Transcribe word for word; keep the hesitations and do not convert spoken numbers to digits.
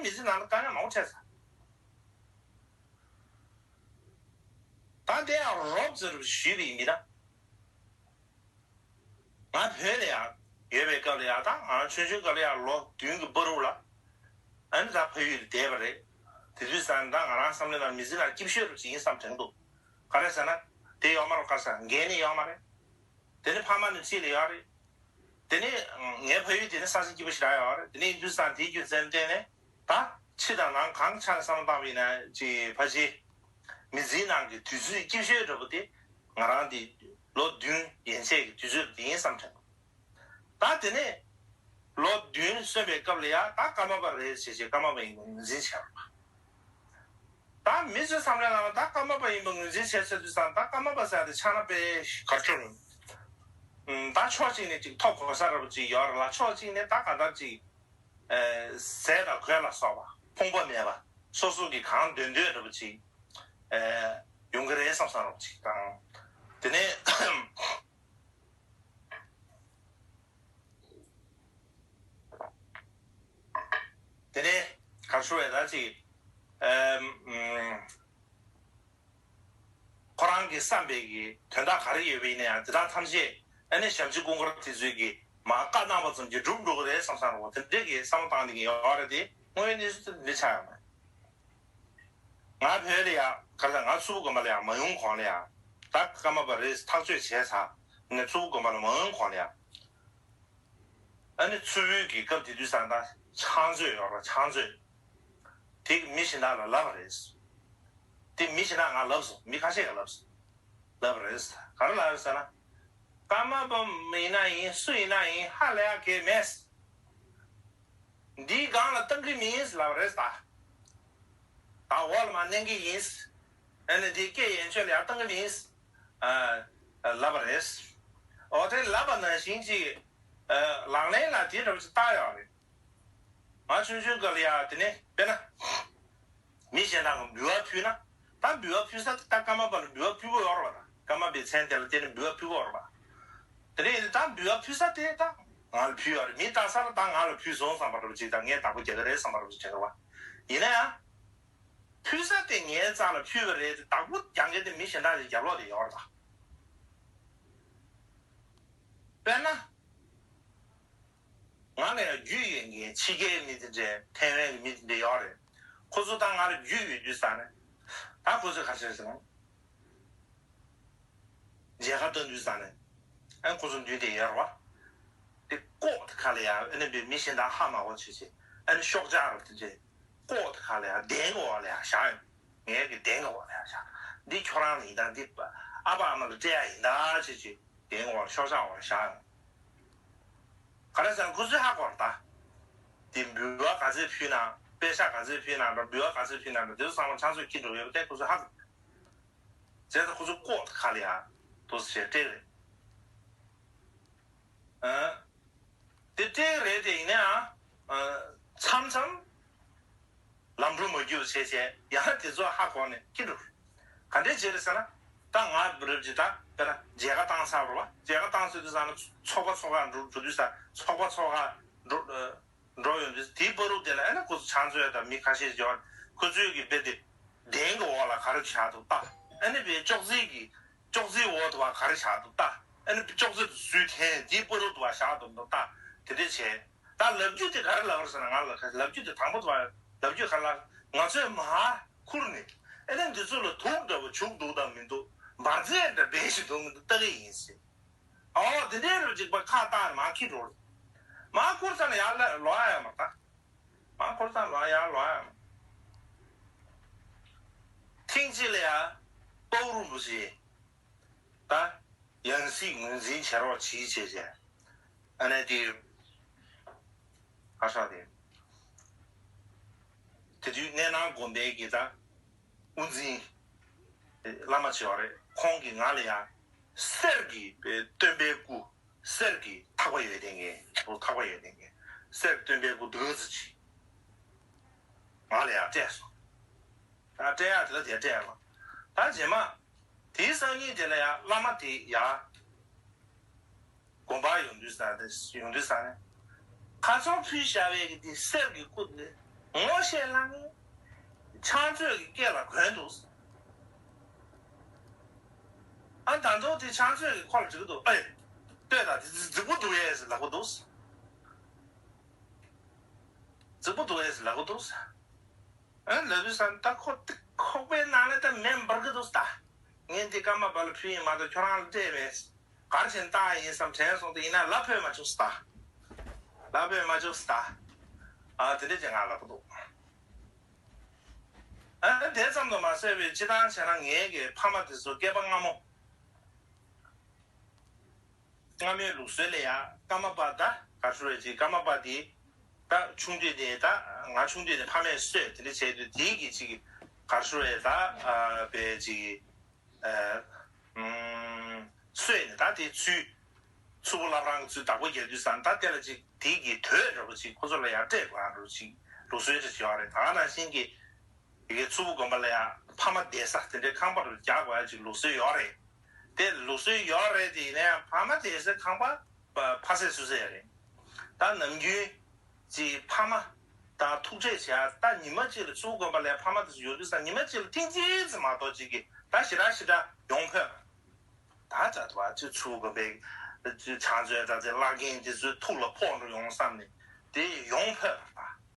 མི་ཚེ་ནང་ལ་དཀའ་ངལ་མང་པོ་འཕྲད་ཚར། ད་དེ་ཡང་རོབ་ཙམ་ཞུས་པ་ཡིན་ན། ང་བོད་ལ་ཡང་ཡོད་པའི་སྐབས་ལ་ཡང་ད་ང་ཆུང་ཆུང་སྐབས་ལ་ཡང་ལོ་བདུན་གྱི་བར་དུ་ལ། ཨ་ནི་ད་ཕ་ཡུལ་དུ་བསྡད་པ་རེད། དེ་དུས་ཙང་ད་ང་རང་བསམ་བློའི་ནང་མི་ཚེ་ནང་སྐྱིད་ཤོས་རུ་ཅིག་ཡིན་བསམ་དྲན་འདུག་ག་རེ་ཟེར་ན། དེ་ཡོད་མ་རེད། ག་རེ་ཟེར་ན་འགན་ནི་ཡོད་མ་རེད། དེ་ནི་ཕ་མ་ནི་རྩིས་ལ་ཡོད་རེད། དེ་ནི་ངའི་ཕ་ཡུལ་དེ་ནི་ས་ཆ་སྐྱིད་པོ་ཞེ་དྲག་ཡོད་རེད། དེ་ནི་ཡིན་དུས་ཙང་དེའི་རྒྱུ་མཚན་བརྟེན་ནས་ད་ཕྱི་དང་ནང་གང་ཆ་ནས་བསམ་བློ་བཏང་བ་ཡིན་ན་ཅིག་ཕལ་ཆེར་མི་ཚེའི་ནང་གི་དུས་ཚོད་སྐྱིད་ཤོས་འདྲ་པོ་དེ་ང་རང་དེ་ལོ་བདུན་ཡན་ཆད་ཀྱི་དུས་ཚོད་དེ་ཡིན་བསམ་དྲན་འདུག་ད་དེ་ནས་ལོ་བདུན་སོན་པའི་སྐབས་ལ་ཡ་ད་ཀརྨ་པ་རེད་ཟེར་བྱས་ཀརྨ་པ་ཡིན་པ་ངོས་འཛིན་བྱས་པ། ད་མི་ཚོའི་བསམ་བློའི་ནང་ལ་ད་ཀརྨ་པ་ཡིན་པ་ངོས་འཛིན་བྱས་ཚར་དུས་ཙང་ད་ཀརྨ་པ་ཟེར་ཡ་དེ་ཕྱག་ན་དཔེ་གར་ཆོར། ད་ཕྱོགས་གཅིག་ནས་ཅིག་ཐོབ་གོ་ས་འདྲ་པོ་ཅིག་ཡོད་རེད་ལ། ཕྱོགས་གཅིག་ནས་ད་གང་ལྟར་ཅིག་ཟས་དང་གོས་ལ་སོགས་པ་ཕོངས་པ་མེད་པ་སོ་སོ་གི་གང་འདོད་འདོད་འདྲ་པོ་ཅིག་ཡོང་གི་རེད་བསམ་བསམ་འདྲ་པོ་ཅིག་དང་། དེ་ནས། དེ་ནས་གར་ཤོར་བའི་ད་ཅིག་ཨམ། ཁོ་རང་གི་བསམ་པའི་གི་དོན་དག་ག་རེ་ཡོད་པ་ཡིན་ན་ཡང་དེ་དག་ཐམས་ཅད་ཨ་ནི་ཞབས་ཕྱི་སྐུ་མགར་དེ་ཚོས་གི་མ་བཀའ་གནང་བ་ཙམ་གྱིས་འགྲུབ་འགྲོ་གི་རེད་བསམ་བསམ་རོ། དེ་འདྲས་གི་བསམ་བློ་བཏང་ནས་གི་ཡོད་རེད། དེ་དངོས་ཡོད་གནས་ཚུལ་དེ་འདྲས་ཆགས་ཡོད་མ་རེད། ང་བོད་ལ་ཡ་ག་ལ་ང་མཚུར་ཕུ་དགོན་པ་ལ་ཡ་མ་ཡོང་གོང་ལ་ཡ་ད་ཀརྨ་པ་རེད་ཐག་གཅོད་བྱས་ཚར་ནས་མཚུར་ཕུ་དགོན་པ་ལ་མ་ཡོང་གོང་ལ་ཡ། ཨ་ནི་མཚུར་ཕུའི་གི་སྐབས་དེ་དུས་ཙང་ད་ཕྱག་མཛོད་ཡོད་ར་ཕྱག་མཛོད། དེ་མི་གཞན་དག་ལ་ལབ་པ་རེད། དེ་མི་གཞན་དག་ང་ལབ་སོང་། མི་ཁ་ཤས་ཀྱིས་ལབ་སོང་། ལབ་པ་རེད། ག་རེ་ལབ་རེད་ཟེར་ན། ཀརྨ་པ་ཡིན་ན་ཡིན་སུ་ཡིན་ན་ཡིན་ཧ་ལས་ཡ་གལ་མེད། འདིའི་སྒང་ལ་བཏང་གི་མིན་ལབ་པ་རེད་ད། ད་འོག་ལ་མ་མནན་གི་ཡིན། ཨ་ནི་འདི་སྐད་ཡན་ཆོད་ལ་ཡ་བཏང་གི་མིན། ཨ། ལབ་པ་རེད། འོ་དེ་ལབ་པ་ནང་བཞིན་གྱི། ཨ། ལག་ལེན་ལ་དེ་འདྲ་བ་ཞིག་བསྟར་ཡོད་རེད། ང་ཆུང་ཆུང་སྐབས་ལ་ཡ་དེ་ནས་དཔེར་ན། མི་གཞན་དག་གི་འབུལ་བ་ཕུལ་ན། ད་འབུལ་བ་ཕུལ་ས་དེ་ད་ཀརྨ་པ་ལ་འབུལ་བ་ཕུལ་གི་ཡོད་རེད་པ། ད་ཀརྨ་པའི་མཚན་དེ་ལ་བརྟེན་ནས་འབུལ་བ་ཕུལ་གི་ཡོད་རེད་པ། དེ་ནས་ད་འབུལ་བ་ཕུལ་ས་དེ་ད་ང་ལ་ཕུལ་ཡོད་རེད། མི་ལྟ་ས་ལ་ད་ང་ལ་ཕུལ་སོང་བསམ་པ་འདྲ་པོ་ཅིག་དང་ངས་བདག་པོ་རྒྱག་གི་རེད་བསམ་པ་འདྲ་པོ་ཅིག་བྱེད་གི་རེད་པ། ཡིན་ན་ཡང་། ཕུལ་ས་དེ་ངའི་རྩ་ལ་ཕུལ་བ་རེད་དེ་བདག་པོ་རྒྱག་མཁན་དེ་མི་གཞན་དག་ལ་རྒྱབ་ལོག་དེ་ཡོད་རེད་ད། དཔེར་ན། ང་ལ་ཡང་རྒྱུས་ཡོད་མཁན་ཕྱི་རྒྱལ་མི་དེ་འདྲས་ཐའེ་ཝན་གྱི་མི་དེ་འདྲས་ཡོད་རེད། ཁོ་ཚོ་ད་ང་ལ་རྒྱུས་ཡོད་དུས་ཙང་ནས། ད་ཁོ་ཚོས་ག་རེ་བྱས་ཟེར་ན། མཇལ་ཁ་བཏང་དུས་ཙང་ནས། ཨ་ཁོ་ཚོ་མདུན་དེ་ཡར་བ། དེ་ལྐོག་དེ་ཁ་ལ་ཡ་ཨ་ནི་བའི་མི་གཞན་དག་ཧ་མ་གོ་བྱེད་བྱེད་ཨ་ནི་ཤོག་ལྕགས་རུ་དེ་འདྲས་ལྐོག་དེ་ཁ་ལ་ཡ་གདན་གྱི་འོག་ལ་ཡ་བཞག་ཡོང་། ངའི་གི་གདན་གྱི་འོག་ལ་ཡ་བཞག་འདི་ཁྱོད་རང་ལ་ཡིན་ད། འདི་ཨ་ཕ་ཨ་མ་ལ་སྤྲད་ཡ་ཡིན་ད་བྱེད་བྱེད་གདན་གྱི་འོག་ལ་ཤོག་ལྕགས་འོག་ལ་བཞག་ཡོང་། ག་རེ་ཟེར་ན་ཁོ་ཚོས་ཧ་གོ་ར་ད། དེ་འབུལ་བ་ག་ཚོད་ཕུལ་ན་པད་ཤག་ག་ཚོད་ཕུལ་ན་འདྲ་འབུལ་བ་ག་ཚོད་ཕུལ་ན་འདྲ་དེ་ཚོ་ཚང་མ་ཕྱག་མཛོད་འཁྱེར་འགྲོ་ཡོད་པ་དེ་ཁོ་ཚོས་ཧ་གོ། བྱས་ཙང་ཁོ་ཚོ་ལྐོག་ཁ་ལ་ཡ་དོ་ཟེར་སྤྲད་རེད། ཨ། དེ་སྤྲད་རེད་དེ་ཡིན་ནའང་། ཨ། མཚམས་མཚམས་ལམ་འགྲོ་མ་རྒྱུག་བྱས་བྱས་ཡང་དེ་ཚོ་ཧ་གོ་ནས་ཁྱི་འགྲོ། ག་འདྲས་བྱས་རེད་ཟེར་ན། ད་ང་རབ་ཅིག་ད་དཔེར་ན་མཇལ་ཁ་བཏང་ཚར་བ་རེད་བ། མཇལ་ཁ་བཏང་ཚར་དུས་ཙང་ན་ཚོགས་པ་ཚོགས་ཁག་འགྲོ་འགྲོ་དུས་ཙང་ཚོགས་པ་ཚོགས་ཁག་འགྲོ། འགྲོ་ཡོང་དུས་དེའི་བར་དུ་དེ་ལ་ཨ་ནི་ཁོ་ཚོ་ཕྱག་མཛོད་དང་མི་ཁ་ཤས་ཀྱིས་ཁོ་ཚོའི་གི་དཔེ་དེ་གདན་གྱི་འོག་ལ་ག་རེ་བཞག་འདུག་ལྟ། ཨ་ནི་དཔེ་ཅོག་ཙེ་གི་ཅོག་ཙེའི་འོག་ཏུ་བ་ག་རེ་བཞག་འདུག་ལྟ། ཨ་ནི་ཅོག་ཙེ་དེ་སུས་འཐེན་དེའི་བར་དུ་བ་བཞག་འདུག་འདུག་ལྟ། དེ་འདྲས་བྱས། ད་ལབ་རྒྱུ་དེ་ག་རེ་ལབ་རེད་ཟེར་ན་ང་ལ་ལབ་རྒྱུ་དེ་དང་པོ་དུ་བ་ལབ་རྒྱུ་ག་རེ་ལབ། ང་ཚོས་མར་ཁུར་ནས་ཨ་ནི་འདི་ཚོ་ལ་དུག་འདྲ་བོ་བྱུག་འདུག་དང་མི་འདུག་འབར་རྫས་འདྲ་སྦས་བཞིན་འདུག་མི་འདུག་ལྟ་གི་ཡིན་ཟེར། ཨོ་དེ་འདྲའི་རུ་གཅིག་པ་ཁ་བཏགས་ནས་མར་ཁྱེར་འགྲོ། མར་ཁུར་ཚར་ནས་ཡར་ལ་ལོག་ཡ་ཡོད་མ་རེད་ད། མར་ཁུར་ཚར་ལོག་ཡར་ལོག་ཡ་ཡོད་མ་རེད། ཐེངས་གཅིག་ལ་ཡ་དཔའ་བོ་རིན་པོ་ཆེ་ད་ཡང་སྲིད་ངོས་འཛིན་བྱེད་རོགས་གྱིས་བྱས་བྱས། ཨ་ནི་དེ་ཨ་ཧྲ་དེ་དེ་དུས་གནས་ནང་དགོན་པའི་གི་ད་དབུ་འཛིན་བླ་མ་ཆེ་བ་རེད། ཁོང་གིས་ང་ལ་ཡ་གསེར་གྱི་སྟོན་པའི་སྐུ། གསེར་གྱི་ཐག་པ་ཡོད་ལྡན་མཁན། ཐག་པ་ཡོད་ལྡན་མཁན། གསེར་སྟོན་པའི་སྐུ་འདི་ཙི་ཅི། ང་ལ་ཡང་སྤྲད་སོང་། ད་སྤྲད་ཡག་དེ་ལ་དེ་སྤྲད་ཡག་ལ། ད་རྗེས་མ། དེའི་སང་ཉིན་དེ་ལ་ཡང་བླ་མ་དེ་ཡང་། དགོན་པར་ཡོང་དུས་ས་དེ་ཡོང་དུས་ས་ནས། ཁ་སང་ཕུལ་བཞག་པའི་གི་དེ་གསེར་གྱི་སྐུ་དེ། ངོ་ཤེས་ལ་ནི་ཕྱག་མཛོད་ཀྱི་སྐེ་ལ་གོན་འདུག་ཨ་ད་དུང་དེ་ཕྱག་མཛོད་ཀྱི་ཁོ་ལ་འགྲིག་གི་འདུག་ཨེ། ལྟོས་དང་དེ་རྫིག་པོ་འདུག་ཨེ་ཟེར་ལབ་གི་འདུག་རྫིག་པོ་འདུག་ཨེ་ཟེར་ལབ་གི་འདུག་ཨ་ལབ་དུས་ཙང་ད་ཁོ་དེ་ཁོག་པའི་ནང་ལ་ད་མེ་འབར་གི་འདུག་ད། ངས་འདི་ཀརྨ་པ་ལ་ཕུལ་ཡིན་མ་གཏོགས་ཁྱོད་རང་ལ་སྤྲད་མེད། གར་བྱས་བཏང་ཡིན་བསམ་དྲན་སོང་། དེ་ཡིན་ན་ལབ་ཕོད་མ་བཅུག་ད། ལབ་ཕོད་མ་བཅུག་ད། ཨ་དེ་འདྲ་ཅིག་ང་ལབ་གི་འདུག་ཨ་དེ་ཙམ་དུ་མ་ཟད་པའི་སྤྱི་བཏང་བྱས་ན་ངའི་གི་ཕ་མ་དེ་ཚོ་སྐྱེས་པ་སྔ་མོ། སྔ་མའི་ལུགས་སྲོལ་ལ་ཡ་ཀརྨ་པ་ད་ག་རེ་ཞུ་རེད། ཅིག་ཀརྨ་པ་དེ་ད་ཆུང་དུས་ནས་ད་ང་ཆུང་དུས་ནས་ཕ་མས་གསོས། དེ་འདྲ་བྱས་དུས་དེའི་གི་ཅིག་ག་རེ་ཞུ་རེད། ད་ཨ་པའི་ཅིག་ཨ་ཨུམ་གསོས་ནས་ད་དེ་ཚུལ་ཚུལ་པོ་བླ་བྲང་གི་ཚུལ་བདག་པོ་རྒྱག་དུས་ཙང་ད་དེ་ལ་ཅིག་དེའི་གི་དོད་འདྲ་པོ་ཅིག་ཁོ་ཚོ་ལ་ཡ་སྤྲད་དགོས་ཡ་འདྲ་པོ་ཅིག་ལུགས་སྲོལ་ཅིག་ཡོད་རེད། ད་ག་ནང་བཞིན་གི་དེ་གའི་མཚུར་ཕུ་དགོན་པ་ལ་ཡང་ཕ་མ་བསྡད་ས་དེ་འདྲའི་ཁང་པ་རུ་རྒྱག་དགོས་ཡ་ཅིག་ལུགས་སྲོལ་ཡོད་རེད། དེ་ལུགས་སྲོལ་ཡོད་རེད། དེ་ཡིན་ན་ཡང་ཕ་མ་བསྡད་སའི་ཁང་པ་ཕ་སྲས་སུ་སྲས་རེད། ད་ནམ་རྒྱུན་ཅིག་ཕ་མ་དང་ཐུག་འཕྲད་བྱེད་ཡ། ད་ཉི་མ་གཅིག་ལ་མཚུར་ཕུ་དགོན་པ་ལ་ཡང་ཕ་མ་དེ་ཚོ་ཡོད་དུས་ཙང་ཉི་མ་གཅིག་ལ་ཐེངས་གཅིག་ཙམ་མ་གཏོགས་ཅིག་གི་ད་ཞེ་དྲག་ཞེ་དྲག་ཡོང་ཕོད། ད་ཅག་ཏུ་བ་ཅི་ཚུགས་དགོས་པའི་ཕྱག་མཛོད་དང་དེ་བླ་རྒན་དེ་ཚོའི་ཐུགས་ལ་ཕོག་འགྲོ་ཡོང་བསམ་ནས་དེ་ཡོང་ཕོད།